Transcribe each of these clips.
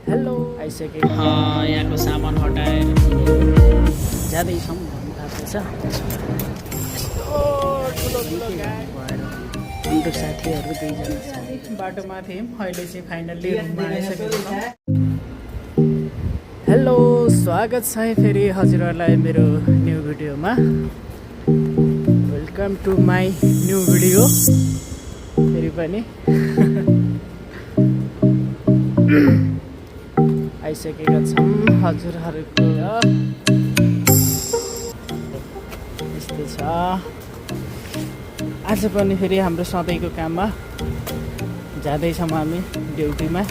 Hello आइसकेको यहाँको सामान हटाएर जाँदैछौँ भन्नु थाहा छ। हाम्रो साथीहरू दुईजना बाटोमा थियौँ, अहिले चाहिँ फाइनल्ली रुममा आइसकेको छौँ। हेलो, स्वागत छ है फेरि हजुरहरूलाई मेरो न्यू भिडियोमा। Welcome to my new video फेरि पनि आइसकेका छौँ हजुरहरूको। यस्तै छ, आज पनि फेरि हाम्रो सधैँको काममा जाँदैछौँ हामी ड्युटीमा।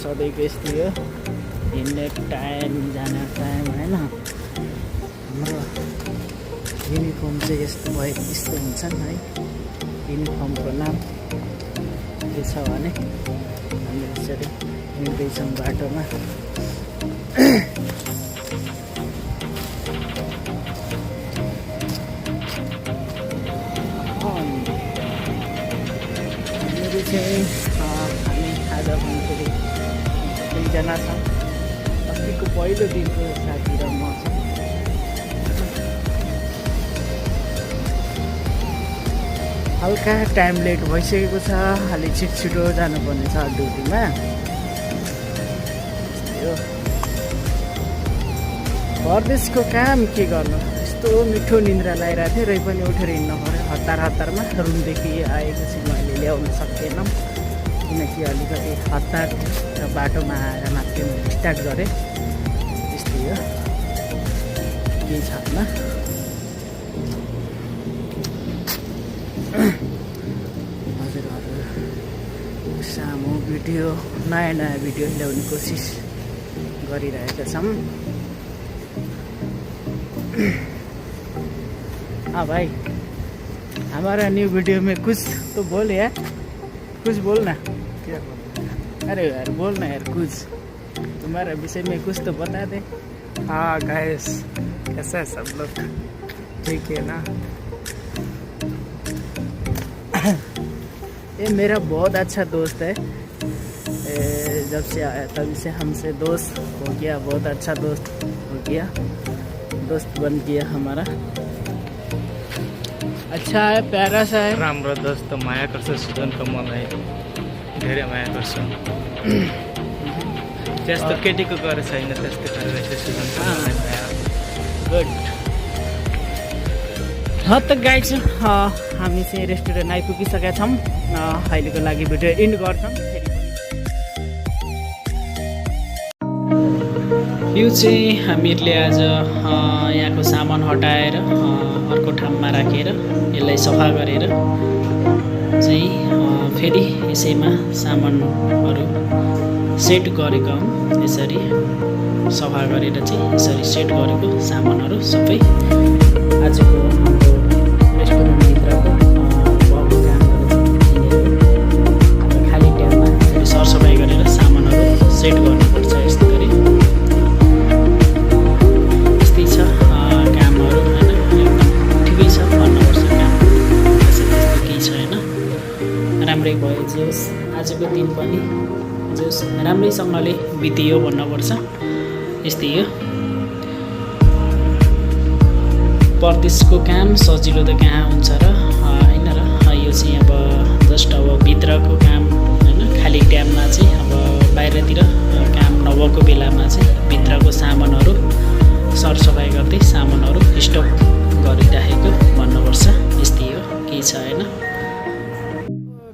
सधैँको यस्तै हो, हिँड्ने टाइम जाने टाइम होइन। हाम्रो युनिफर्म चाहिँ यस्तो हुन्छ नि है। युनिफर्मको नाम के छ भने हामी यसरी हिँड्दैछौँ बाटोमा। मेरो चाहिँ हामी आज भन्दाखेरि दुईजना छौँ। अस्तिको पहिलो दिनको साथी र म छौँ। हल्का टाइम लेट भइसकेको छ, अलि छिटो जानुपर्ने छ ड्युटीमा। परदेशको काम के गर्नु, यस्तो मिठो निन्द्रा लगाइरहेको थिएँ, रै पनि उठेर हिँड्नु पऱ्यो हतारमा। रुमदेखि आएपछि मैले ल्याउन सकेनँ, किनकि अलिकति हतार र बाटोमा आएर मात्रै स्टार्ट गरेँ। त्यस्तै हो, केही छ होइन। हजुरहरू सामु भिडियो, नयाँ भिडियो ल्याउने कोसिस गरिरहेका छौँ। हाँ भाई, हमारा न्यू वीडियो में कुछ तो बोल यार, कुछ बोलना। क्या बोलना? अरे यार बोलना यार कुछ, तुम्हारा विषय में कुछ तो बता दे। हाँ गाइस, कैसा है सब लोग? ठीक है ना? ये मेरा बहुत अच्छा दोस्त है। जब से आया तभी से हमसे दोस्त हो गया, बहुत अच्छा दोस्त हो गया, दोस्त बन गया हमारा। अच्छा है, प्यारा सा है। राम्रो दोस्त माया गर्छ सुजन, त मलाई धेरै माया गर्छ। त्यस्तो केटीको गरेर छैन, त्यस्तो गरेर सुजन त मलाई माया। गुड। त गाइज, हामी चाहिँ रेस्टुरेन्ट आइपुगिसकेका छौँ। अहिलेको लागि भिडियो इन्ड गर्छौँ। यो चाहिँ हामीहरूले आज यहाँको सामान हटाएर अर्को ठाउँमा राखेर यसलाई सफा गरेर चाहिँ फेरि यसैमा सामानहरू सेट गरेका हौँ। यसरी सफा गरेर चाहिँ यसरी सेट गरेको सामानहरू सबै आजको हाम्रो रेस्टुरेन्टभित्रको भएको कामहरू चाहिँ खाली टाइममा यसरी सरसफाइ गरेर सामानहरू सेट गर्नुपर्छ। यस्तो गरी यस्तै छ कामहरू होइन, एकदम ठिकै छ, गर्नुपर्छ काम। त्यस्तो केही छैन, राम्रै भयो। जोस् आजको दिन पनि जोस् राम्रैसँगले बितियो भन्नुपर्छ। यस्तै हो, परदेशको काम सजिलो त कहाँ हुन्छ र होइन र। यो चाहिँ अब जस्ट अब भित्रको काम होइन, खाली टाइममा चाहिँ अब बाहिरतिर काम नभएको बेलामा चाहिँ भित्रको सामानहरू सरसफाइ गर्दै सामानहरू स्टक गरिराखेको भन्नुपर्छ। यस्तै हो, केही छ होइन।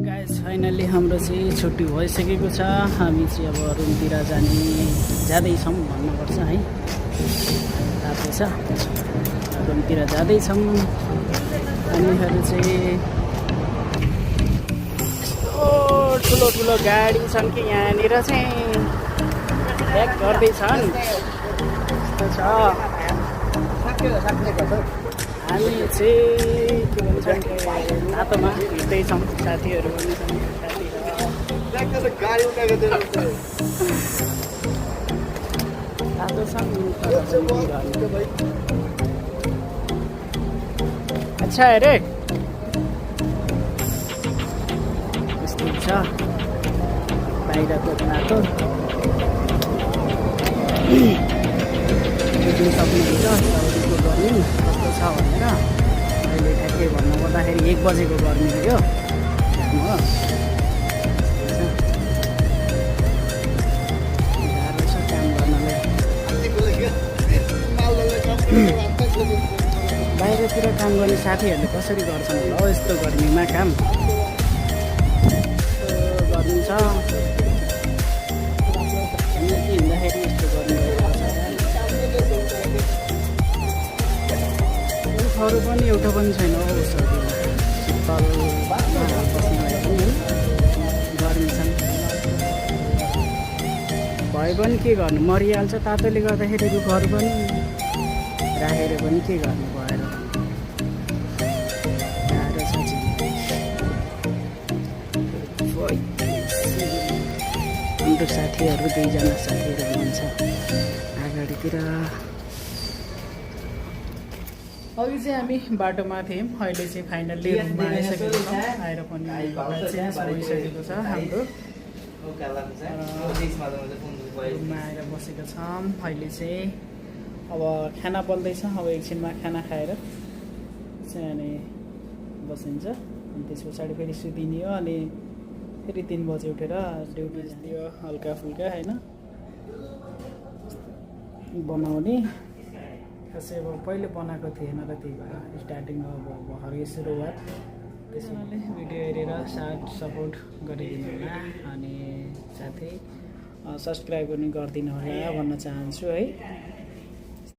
गाइस, फाइनल्ली हाम्रो चाहिँ छुट्टी भइसकेको छ। हामी चाहिँ अब रुमतिर जाँदैछौँ भन्नुपर्छ है। रातो छ, रुमतिर जाँदैछौँ हामीहरू चाहिँ। यस्तो ठुलो गाडी छन् कि यहाँनिर चाहिँ ब्याक गर्दैछन्। यस्तो छ, हामी चाहिँ के भन्छ रातोमा हिँड्दैछौँ, साथीहरू पनि छन्। रातो छ। अच्छा है रे, यस्तो छ। बाहिरको बाटो बुझ्नु सक्नुहुन्छ साउदीको गर्मी कस्तो छ भनेर। अहिले ठ्याक्कै भन्नुपर्दाखेरि 1 बजेको गर्मी हो यो हो। गाह्रो छ काम गर्नलाई। बाहिरतिर काम गर्ने साथीहरूले कसरी गर्छन् होला हो यस्तो गर्मीमा काम। गर्मी छ हिँड्दाखेरि यस्तो गर्मी रुखहरू पनि एउटा पनि छैन हो सर्दीमा। शीतल बस्नलाई पनि गर्मी छन्। भए पनि के गर्नु मरिहाल्छ तातोले गर्दाखेरि रुखहरू पनि राखेर पनि के गर्नु भएर गाह्रो छ। हाम्रो साथीहरू 2जना साथीहरू हुनुहुन्छ अगाडितिर। अघि चाहिँ हामी बाटोमा थियौँ, अहिले चाहिँ फाइनल्ली रुममा आइसकेको छौँ। आएर पनि सोइसकेको छ हाम्रो। रुममा आएर बसेको छौँ। अहिले चाहिँ अब खाना बल्दैछ। अब एकछिनमा खाना खाएर चाहिँ अनि बसिन्छ। अनि त्यस पछाडि फेरि सुतिने हो। अनि फेरि 3 बजे उठेर ड्युटी जाने हो हल्का फुल्का होइन बनाउने। खासै अब पहिले बनाएको थिएन र त्यही भएर स्टार्टिङमा अब भर्खरै सुरुवात। त्यसैले भिडियो हेरेर साथ सपोर्ट गरिदिनु होला। अनि साथै सब्सक्राइब पनि गरिदिनु होला भन्न चाहन्छु है।